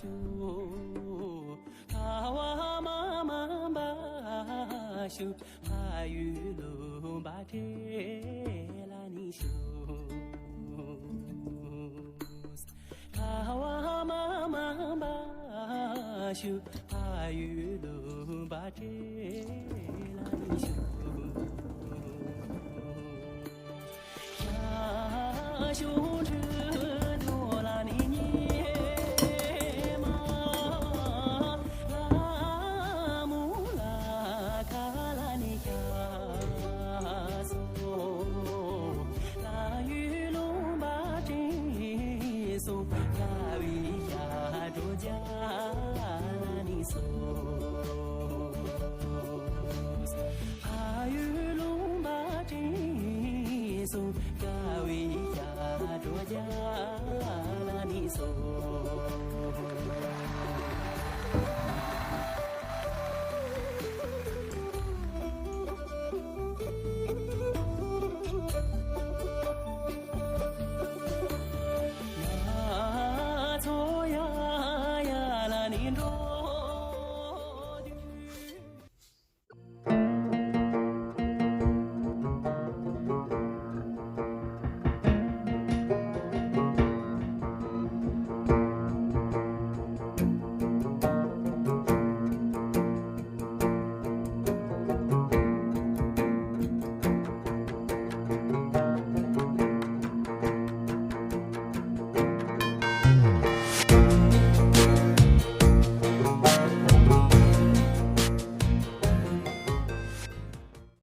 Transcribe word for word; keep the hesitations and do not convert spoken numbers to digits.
ཁ་བ་མ་མ་འབའ་ཞུ། ཕ་ཡུལ་ལུང་པ་བྲེ་ལ་ནི་ཞུ། ཁ་བ་མ་མ་འབའ་ཞུ། ཕ་ཡུལ་ལུང་པ་བྲེ་ལ་ནི་ཞུ། ཞང་ཞུང་ཁྲི་དོ་ལ་ནི་ཉི་མ། ལ་མོ་ལ་ཁ་ལ་ནི་ཁ་སོ། ལ་ཡུལ་ལུང་པ་དྲན་སོང་། ཀ་བའི་ཞག་སྒྲོ་རྒྱ་ལ་ནི་སོ། ཕ་ཡུལ་ལུང་པ་དྲན་སོང་། ཀ་བའི་ཞག་སྒྲོ་རྒྱ་ལ་ནི་སོ།